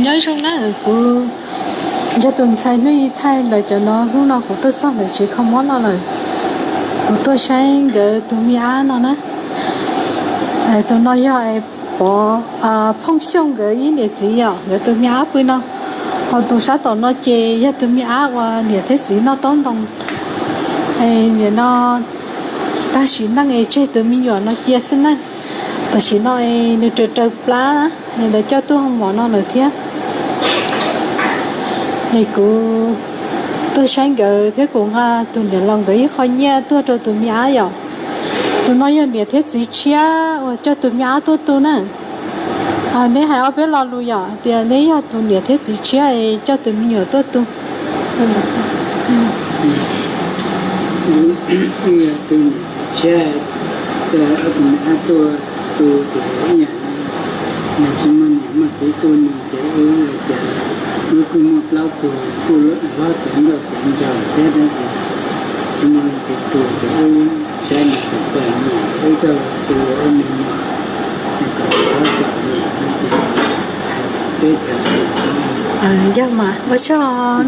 Nyob zoo na, kuv yog tus ntxhais hnub i thaij lawv cov no. Hnub no kuv tuaj txog ntawm tsev kho mob no lawm, kuv tuaj saib nkawd tus me ab no na. Tus no yog Pov, Phooj Xyooj nkawd ib niam txiv yom, nkawd tus me ab pw no. Ho tus sab tom no ces yog tus me ab uas niam thiab txiv noj taub ntoo. Nim no tag sim neej es tseg tus me nyuam no cia xwb na. Tam sim no es nws raws raws plab, lawv coj tuaj hoo mov no lawm thiab. Es kuv tuaj saib nkawd thiab kuv nqa tus niam laus nkawd ib qho nyiaj tuaj rau tus me ab yom. Tus no yog niam thiab txiv tshiab uas coj tus me ab tuaj tu na. Neb hais ob peb lo lus yom, tias neb yog tus niam thiab txiv tshiab es coj tus me nyuam tuaj tu. Wb yog tus niam txiv tshiab, coj ob tug me ab tuaj tu ces ib yam li nws tsis muaj niam muaj txiv tu nws ces wb cas wb kuj muaj plaub tug kuj hlob cev nkauj cev nraug thiab tab sis tsis muaj leej twg tu ces wb saib nws txom txom nyem wb coj los tu ua wb me nyuam, kom txhob txom nyem no ces peb txhua tus. Yog mas ua tsaug,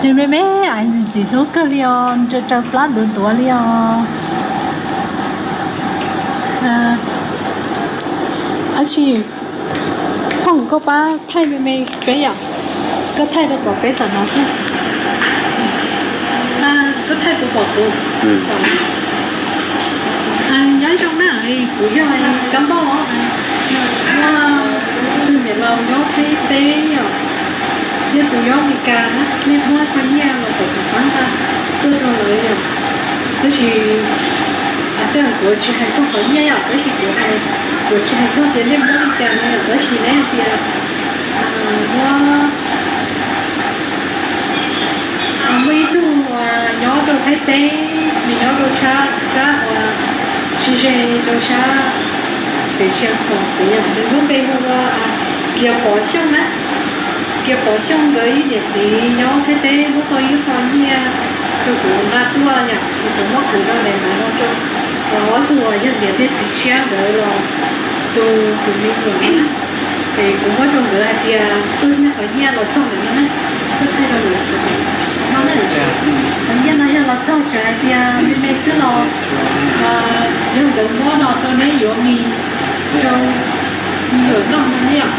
nws me me ntxim ntxim hlub kawg li os, raws raws plab ntuav ntuav li os. Ab tsi, Phooj, koj pab thaij me me peb yom, koj thaij rau kom peb tom no xwb. Koj thaij kuv pom kuv. Nyob zoo na, kuv yog Kab Npauj, muaj tus niam laus nyob Thaib teb yom, thiab tus nyob Amelikas na, nej muab qhov nyiaj los kom kuv pab nqa tuaj rau lawv yom. Tab sis tej zaum kuv tsis hais txog qhov nyiaj yom, tab sis kuv hais, kuv tsis hais txog tias nej muab li cas no yom, tab sis nej hais tias muab, muaj ib tug uas nyob rau Thaib teb, nws nyob rau sab, sab uas tsis ze rau sab pem Tshia Khoom pem yom, nws lub npe hu ua Kiav Pov Xyooj na. Kiav Pov Xyooj nkawd ib niam txiv nyob Thaib teb muab tau ib qho nyiaj rau kuv nqa tuaj yom, es kuv muab kwv rau daim ntawv no rau ob tug uas yog niam thiab txiv tshiab nkawd los tu tus me nyuam na. Es kuv muab rau nkawd hais tias tuaj nyiag qhov nyiaj los txog lawm no na. Tuaj thaij rau lawv no na. Qhov nyiaj no yog los txog, tseem hais tias me me xwb los yog nkawd muab no rau neb yuav mis rau me nyuam noj no ne yom.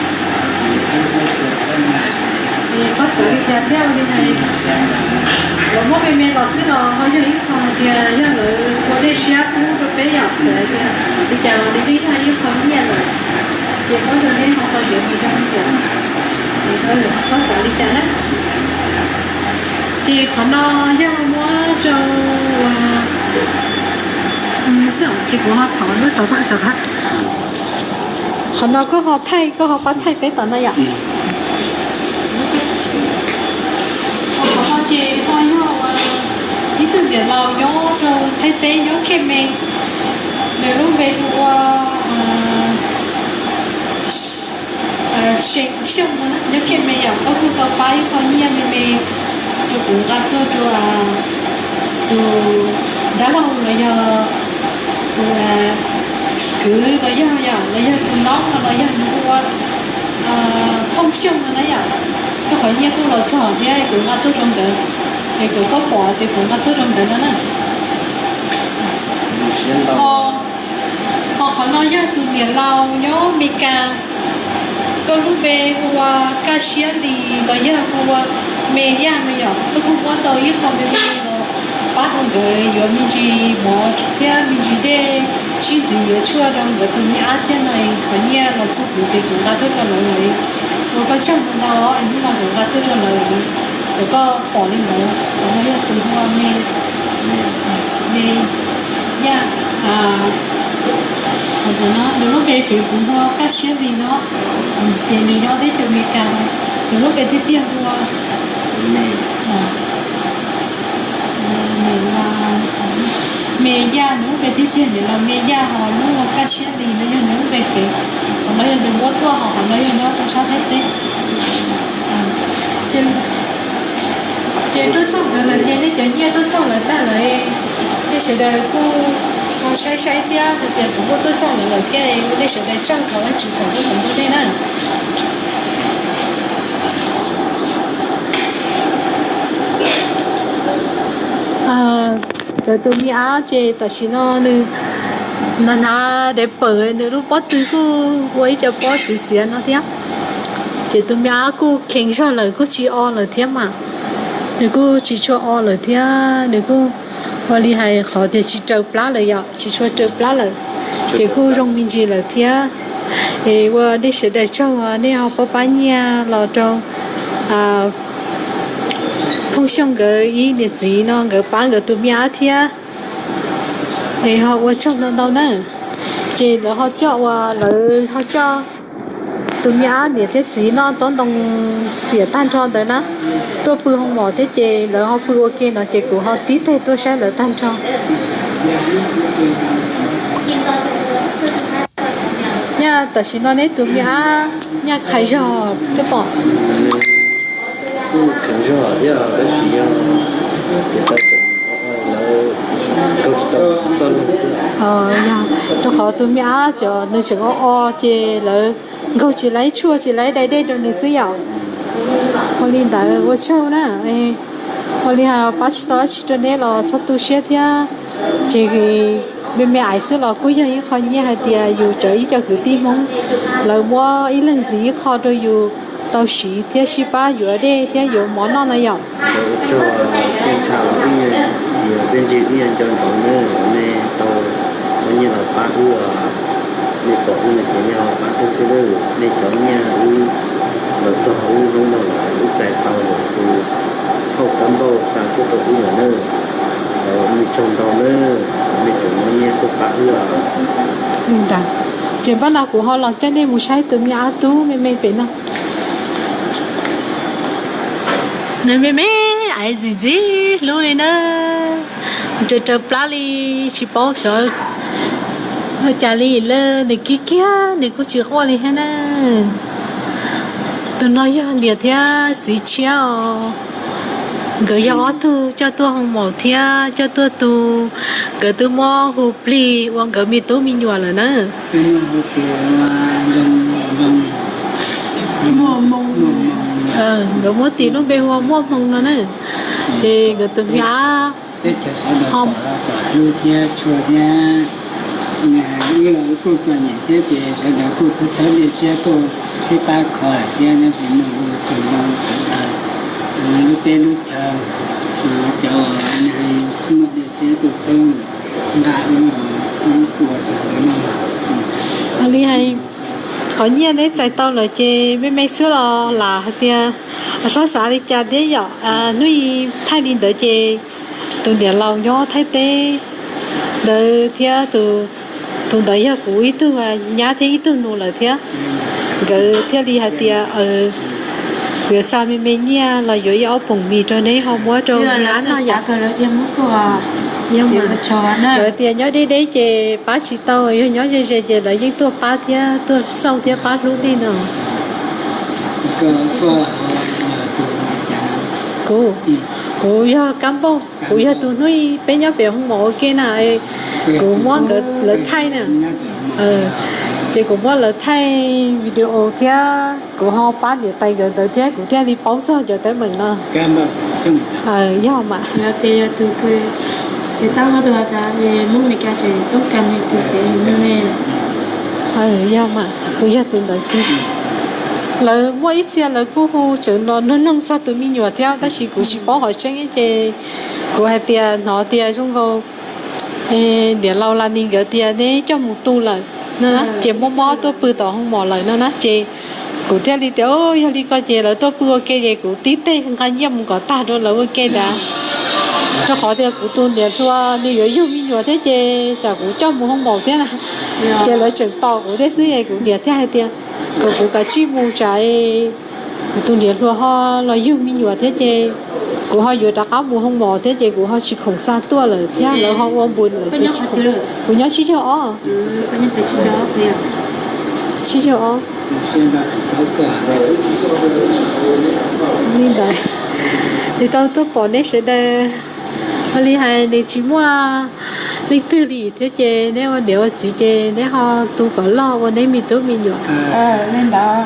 Es txhob xav li cas thiab, ua li hais lawv muab me me los xwb los ho yog ib qho hais tias yog lawv ua dej siab pub rau peb yom, txawm hais tias li cas los nws yeej yog ib qho nyiaj lawm, ces muab rau neb ho tau yuav mis rau me nyuam. Es txhob xav li cas na. Ces qhov no yog muab rau, ces kuv ho thov lub xov tooj rov qab. Qhov no koj ho thaij, koj ho pab thaij peb tom no yom. Qhov no ces ho yog ib tug niam laus nyob rau Thaib teb nyob Khej Me, nws lub npe hu ua Seem Xyooj no na, nyob Khej Me yom, koj kuj tau pab ib qho nyiaj me me rau kuv nqa tuaj rau tus dab laug los yog tus kwv los yog yom, los yog tus noob no los yog nws hu ua Phooj Xyooj no na yom. Koj qhov nyiaj kuj los txog thiab, kuv nqa tuaj rau nkawd, es kuv, koj pom tias kuv nqa tuaj rau nkawd no na. Ho qhov no yog tus niam laus nyob Mes Kas, koj lub npe hu ua Kaj Siab Lis los yog hu ua Me Yaj no yom, koj kuj muab tau ib qho me me los pab rau nkawd yuav me ntsis mov thiab me ntsis dej sib ntxiv yuav tshuaj rau nkawd tus me ab thiab no, qhov nyiaj los txog kuv ces kuv nqa tuaj rau lawv lawm. Ua koj tsaug ntau ntau, hnub no kuv nqa tuaj rau lawv, kom koj pom li ntawd. Qhov no yog tus hu ua Me, Me Yaj, qhov no nws lub npe fev kuv hu ua Kaj Siab Lis no, ces nws nyob teb chaws Mes Kas no, nws lub npe tiag tiag hu ua Me Yaj, nws lub npe tiag tiag nim los Me Yaj, ho lub ua Kaj Siab Lis no yog nws lub npe fev. Qhov no yog nws muab tuaj, ho qhov no yog nyob rau sab Thaib teb. Ces tuaj txog nkawd lawm ces nej cov nyiaj tuaj txog lawm tag lawm, nej sawv daws kuj saib saib thiab hais tias kuv muaj tuaj txog lawm lawm thiab, ua nej sawv daws tsaug, thov Vajtswv foom koob hmoov rau nej na. Ntawd tus me ab ces tam sim no nws hnav hnav diaper, nws lub pob tw kuj ua ib co pob xiav xiav no thiab. Ces tus me ab kuj kheev zog lawm, kuj tsis o lawm thiab mas. Nws kuj tsis tshua o lawm thiab, nws kuj ua li hais qhov tias tsis raws plab lawm yom, tsis tshua raws plab lawm. Ces kuj zoo me ntsis lawm thiab. Es ua nej sawv daws tsaug uas nej ho pab pab nyiaj los rau Phooj Xyooj nkawd ib niam txiv no, nkawd pab nkawd tus me ab thiab. Es ho ua tsaug ntau ntau na. Ces lawv ho coj ua, lawv ho coj tus me ab niam thiab txiv noj tob ntoo xiam tag nrho ntawd na, tuaj pw hoo mom thiab ces lawv ho pw ua ke no ces kuv ho tib teg tuaj saib lawv tag nrho. Nyaj tam sim no neb tus me ab nyaj qhais zog thiab pom. Yog rau qhov tus me ab cov nws tseem o o ces lawv nkaug tsis laib tshuaj tsis laib dai dej rau nws xwb yom. Ua li ntawd ua tsaug na. Ua li hais pab tsis tau dab tsi rau neb los txhob tu siab thiab. Ces me me ais xwb los kuj yog ib qho nyiaj hais tias yus cov ib co kwv tij Hmoob lawv muab ib leeg ntxiv ib qho rau yus tau siv thiab sib pab yuav dej thiab yuav mov noj no yom. Ua tsaug, tej ntsha los wb, yog tej ntsis wb yuav nco ntsoov nawb, nej tau muab nyiaj los pab wb os. Nej pom wb no ces nej ho pab wb thiab nawb. Nej cov nyiaj wb los txog wb hnub no lawm, wb txais tau lawm tus phauj Kab Npauj xa tuaj rau wb lawm nawb. Ua tsaug ntau nawb, nej tseem muab nyiaj tuaj pab wb os. Li ntawd, ces npaj no kuv ho los coj nej mus saib tus me ab tub me me pem no. Nws me me ais ntxim ntxim hlub li na, raws raws plab li, tsis paub xyov ua cas li lawm, nws kiag kiag nws kuj tsis quaj li thiab na. Tus no yog niam thiab txiv tshiab os. Nkawd yog ob tug coj tuaj hoo maum thiab coj tuaj tu, nkawd twb muab hu plig ua nkawd me tub me nyuam lawm na. Nkawd muab tis lub npe hu ua Muaj Hmoo no na. Ces nkawd tus me ab teb chaws sawv daws pom los pom hlub thiab tshua thiab. Wb los wb kuj txom nyem thiab ces sawv daws kuj txhawb txhawb nej siab tuaj sib pab kho thiab, nyob tsis nug ua tsaug ntau sawv daws lub teb lub chaw, cov uas muaj dej siab tuaj txhawb nqa wb, wb kuj ua tsaug ntau. Ua li hais, qhov nyiaj neb txais tau lawm ces me me xwb los lam hais tias txhob xav li cas thiab yom. Hnub i thaij li ntawd ces tus niam laus nyob Thaib teb ntawd thiab, tus ntawd yog kuv ib tug nyab thiab ib tug nus lawm thiab. Nkawd thiaj li hais tias, kuv yuav xa me me nyiaj los yuav ib ob poom mis rau neb ho muab rau nyab noj yom. Lawv tias nyob deb deb ces pab tsis tau, yog nyob ze ze ces lawv yeej tuaj pab thiab tuaj xauj thiab pab hlub nej no. Kuv, kuv yog Kab Npauj, kuv yog tus hnub i peb nyob pem hoo maum ua ke na, kuv muab nkawd lawv thaij na. Ces kuv muab lawv thaij video thiab kuv ho pab niam tais nkawd ntawd thiab kuv thiaj li paub txog cov teeb meem no. Yog mas. Yog mas, kuv yog tus ntawd kiag. Lawv muaj ib txhia lawv kuj hu tseem los nug noog txog tus me nyuam thiab tab sis kuv tsis paub qhov tseeb ces kuv hais tias hnov tias zoo nkaus niam laus Las Nis nkawd tias neb coj mus tu lawm no na, ces muab mob tuaj pw tom hoo maum lawm no na, ces kuv thiaj li tias yog li ko ces lawv tuaj pw ua ke ces kuv tib teg nqa nyiaj mus kom tag rau lawv ua ke ntag. Rau qhov tias kuv tus niam hluas nws yuav yug me nyuam thiab ces tsam kuv coj mus hoo maum thiab na, ces lawv tseem tos kuv thiab xwb es kuv niam thiaj hais tias kom kuv kav tsij mus tsam kuv tus niam hluas ho los yug me nyuam thiab ces kuv ho yuav rov qab mus hoo maum thiab ces kuv ho tsis khoom xa tuaj lawm thiab lawv ho ua npus lawm ces tsis khoom. Kuv nyob tsib caug ob. Tsib caug ob. Li ntawd, nws tau tuaj pom neb sawv daws. Ua li hais nws tsis muaj leej twg li thiab ces neb ua niam ua txiv ces neb ho tu kom loj ua neb me tub me nyuam. Li ntawd,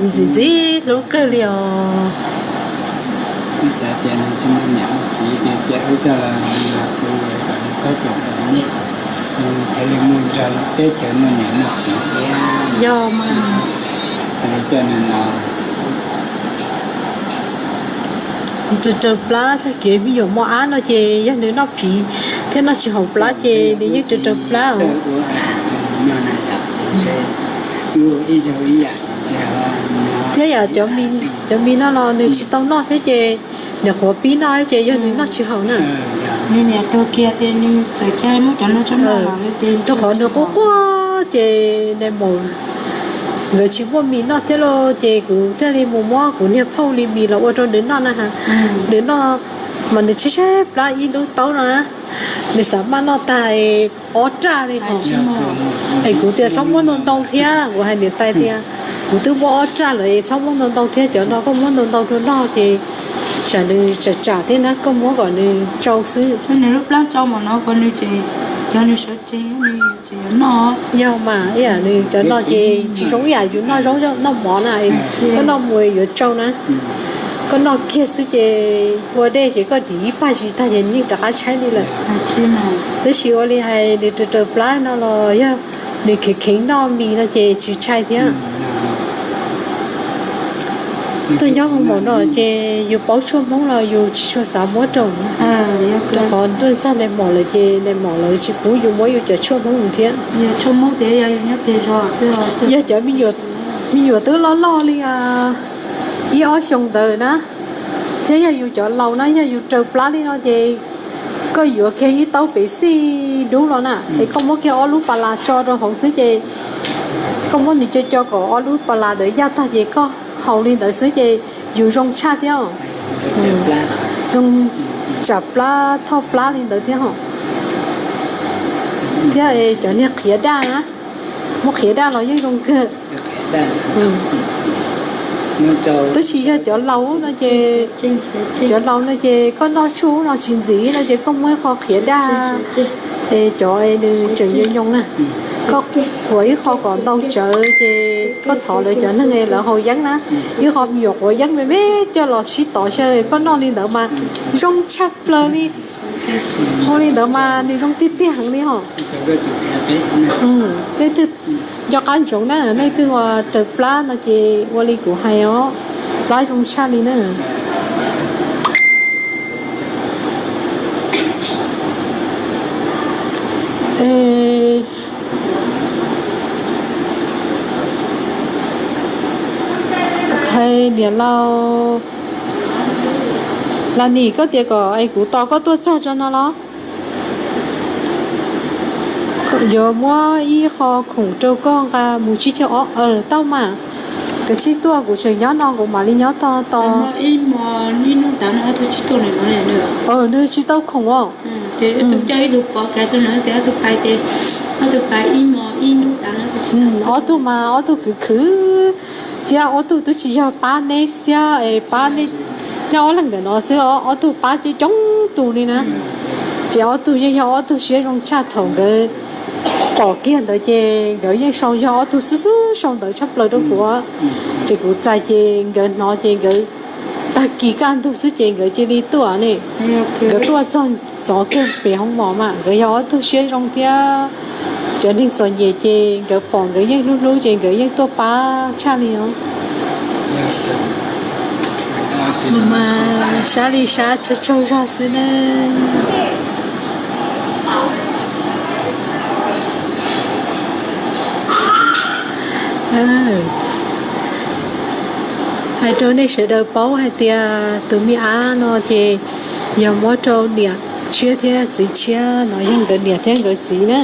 ntxim ntxim hlub kawg li os. Wb xav tias nws tsis muaj niam muaj txiv ces cia wb coj los tu kom nws txhob caum tau nej, nws thiaj li mus nrog teb chaws muaj niam muaj txiv thiab. Yog mas, li coj nws no. Raws raws plab tag kev me nyuam mos ab no ces yog nws noj phiv thiab noj tsis haum plab ces nws yeej raws raws plab os. Thiab yam cov mis no los nws tsis tau noj thiab ces niam qhuav pib noj ces yog nws noj tsis haum na. Rau qhov nws quaj quaj ces nais maum nkawd tsis muaj mis noj thiab lauj ces kuv thiaj li mus muab kuv niag phauj li mis los ua rau nws noj na. Nws noj mas nws tshaib tshaib plab ib lub taub no na, nws xav maj noj tag ob raj li os. Es kuv tias txhob muab ntau ntau thiab, kuv hais niam tais tias kuv twb muab ob raj lawm es txhob muab ntau ntau thiab, cov no koj muab ntau ntau rau noj ces tsam nws tsam tsam thiab na, koj muab kom nws tsau xwb. Nws lub plab tsau mas no, yog nws sawv tsees nws ces yuav noj. Yog mas ib yam nws cov no ces tsis zoo ib yam yus noj zaub noj mov na, koj noj mus yuav tsau na. Koj noj kiag xwb ces ua dej ces koj dim ib pag zis tag ces yeej rov qab tshaib li lawm. Tab sis ua li hais nws raws raws plab no los yog nws kheev kheev noj mis no ces tsis ntshai thiab. Tuaj nyob hoo maum no ces yus paub tshuaj Hmoob los yus tsis tshua xav muab rau. Rau qhov tuaj txog nais maum lawm ces nais maum lawv tsis pub yus muab yus cov tshuaj Hmoob thiab. Yog cov me nyuam twb loj loj li ib ob xyoos ntawd na, thiab yog yus cov laus na, yog yus raws plab li no ces koj yuav kiag ib taub pev xij dub los na es koj muab kiag ob lub pas las tso rau hauv xwb ces koj muab nws co co kom ob lub pas las ntawd yaj tag ces koj haus li ntawd xwb ces yus zoo tshaj thiab. Zoo tsam plab thoj plab li ntawd thiab os. Thiab cov niag qhiav daj na, muab qhiav daj los yeej zoo kawg. Tab sis yog cov laus no ces, cov laus no ces koj noj tshuaj no tsis ntxim no ces koj muab ib qho qhiav daj es cov nws tseem nyoos nyoos na, koj quav ib qho kom ntau tsawv ces koj thov lawv cov neeg lawv haus yeeb na, ib qho me nyuam quav yeeb me me coj los sib tov xyaw koj noj li ntawd mas zoo tshaj plaws li. Ua li ntawd mas nws zoo tiag tiag heev li os. Nej twg nco qab ntsoov na, nej twg uas raws plab no ces ua li kuv hais os, plab zoo tshaj li na. Hais niam laus Las Nim, koj tias kom es kuv tos koj tuaj txog tso no los? Yuav muab ib qho khoom rau koj nqa mus tsib caug ob, tau mas. Kav tsij tuaj, kuv tseem nyob no kuv mam li nyob tos tos. Nws tsis tau khoom os. Ob tug mas ob tug khwv khwv, thiab ob tug twb tsis yog pab neb xiab es pab neb, neb ob leeg ntawm no xwb, ob tug pab coob coob tus li na. Ces ob tug yeej yog ob tug siab zoo tshaj, thaum nkawd pom kiag ntawd ces nkawd yeej sau, yog ob tug xub xub sau ntawv tshaj plaws rau kuv. Ces kuv txais ces nkawd hnov ces nkawd tag kis kaj ntug xwb ces nkawd cia li tuaj ne. Nkawd tuaj txog txov kiag pem hoo mom mas nkawd yog ob tug siab zoo thiab. Cov neeg txom nyem ces nkawd pom nkawd yeej hlub hlub ces nkawd yeej tuaj pab tshaj li os. Mas sab li sab tsaug tsaug zog xwb na. Hais rau nej sawv daws paub hais tias tus me ab no ces yog muab rau niam tshiab thiab txiv tshiab no, yog nkawd niam thiab nkawd txiv na.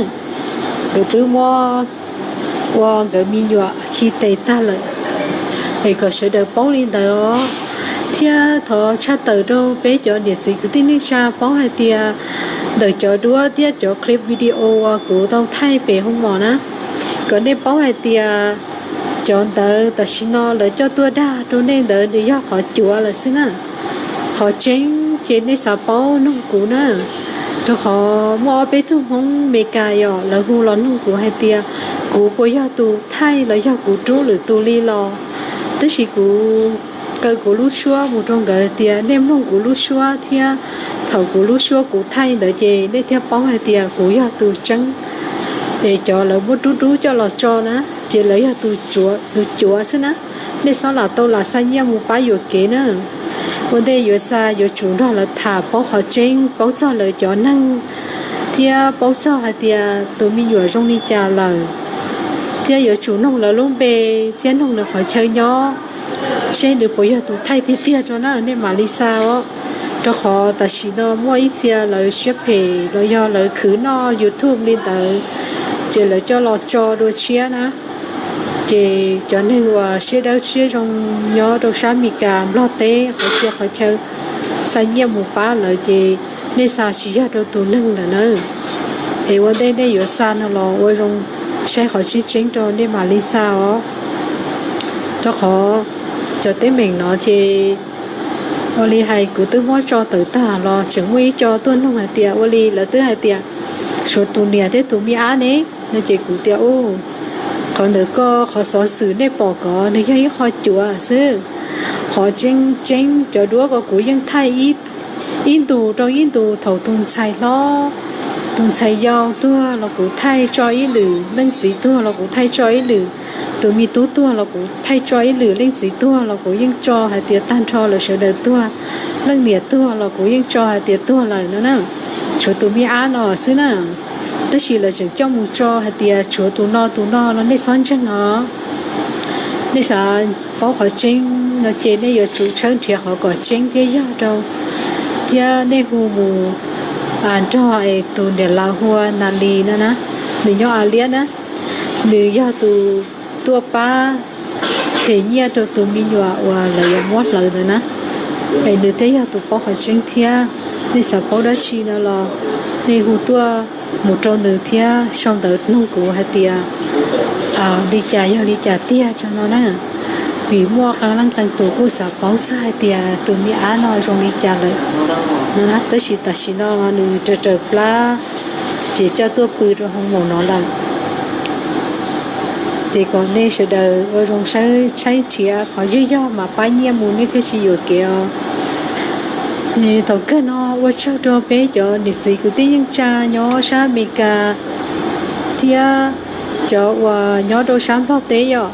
Nkawd twb muab ua nkawd me nyuam khi tes tag lawm. Es kom sawv daws paub li ntawd os. Thiab thov tshaj tawm rau peb cov niam txiv kwv tij neej tsa paub hais tias ntawm cov duab thiab cov clip video uas kuv tau thaij pem hoo mom na, kom nej paub hais tias cov ntawd tam sim no lawv coj tuaj dag rau nej ntawd nws yog qhov cuav lawm xwb na. Qhov tseeb ces nej xav paub nug kuv na, rau qhov muaj ob peb tug Hmoob Meskas yom, lawv hu los nug kuv hais tias kuv puas yog tus thaij los yog kuv rub lwm tus li los. Tab sis kuv kaw kuv lub suab mus rau nkawd tias nej mloog kuv lub suab thiab, thaum kuv lub suab kuv thaij ntawd ces nej thiaj paub hais tias kuv yog tus tseeb. Es cov lawv muab rub rub coj los tso na, ces lawv yog tus cuav xwb na. Nej txhob lam tau lam xa nyiaj mus pab yuam kev na. Ua ntej yuav xa yuav tsum nrog lawv tham paub qhov tseeb, paub txog lawv cov neeg, thiab paub txog hais tias tus me nyuam zoo li cas lawm, thiab yuav tsum noog lawv lub npe thiab noog nws qhov chaw nyob, seb nws puas yog tus thaij tiag tiag rau na nej mam li xa os. Rau qhov tam sim no muaj ib txhia lawv siab phem los yog lawv khwv noj YouTube li ntawd, ces lawv coj los tso dua tshiab na. Ces cov neeg uas siab dawb siab zoo nyob rau sab Amelikas Nplog teb qhov txhia qhov chaw xa nyiaj mus pab lawv ces nej xa tsis yog rau tus neeg lawm na. Es ua ntej nej yuav xa no los ua zoo saib qhov tseeb tseeb rau nej mam li xa os. Rau qhov cov teeb meem no ces ua li hais kuv twb muab tso tawm tag los tseem muaj ib co tuaj nug hais tias ua li lawv twb hais tias tshuav tus niam thiab tus me ab ne, no ces kuv tias u, qhov ntawd ko qhov xov xwm nej pom ko nws yog ib qho cuav xwb. Qhov tseeb tseeb cov duab ko kuv yeej thaij ib ntus rau ib ntus. Thaum tus ntxhais hlob, tus ntxhais yau tuag los kuv thaij tso ib lwm, leej txiv tuag los kuv thaij tso ib lwm, tus me tub tuag los kuv thaij tso ib lwm, leej txiv tuag los kuv yeej tso hais tias tag nrho lawv sawv daws tuag, leej niam tuag los kuv yeej tso hais tias tuag lawm no na. Tshuav tus me ab no xwb na. Tab sis lawv tseem coj mus tso hais tias tshuav tus no tus no no nej txhob ntseeg os. Nej xav paub qhov tseeb no ces nej yuav tsum tshawb nrhiav qhov kom tseeb thiab yog rau, thiab nej hu mus nrog es tus niam laus hu ua Nas Lis no na, nws nyob A Liab na, nws yog tus tuaj pab them nyiaj rau tus me nyuam uas lawv yuav muab hlawv ntawd na. Es nws thiaj yog tus paub qhov tseeb thiab. Nej xav paub dab tsi no los nej hu tuaj mus rau nws thiab sau ntawv nug kuv hais tias li cas yog li cas tiag tso no na. Vim muaj qee leej qee tus kuj xav paub txog hais tias tus me ab no zoo li cas lawm no na, tab sis tam sim no nws raws raws plab ces coj tuaj pw rau hoo maum no lawm. Ces kom nej sawv daws ua zoo saib tshaib nrhiav qhov yog yog mas pab nyiaj mus nej thiaj tsis yuam kev os. Thaum kawg no ua tsaug rau peb cov niam txiv kwv tij neej tsa nyob sab Amelikas thiab cov uas nyob rau sab Nplog teb yom.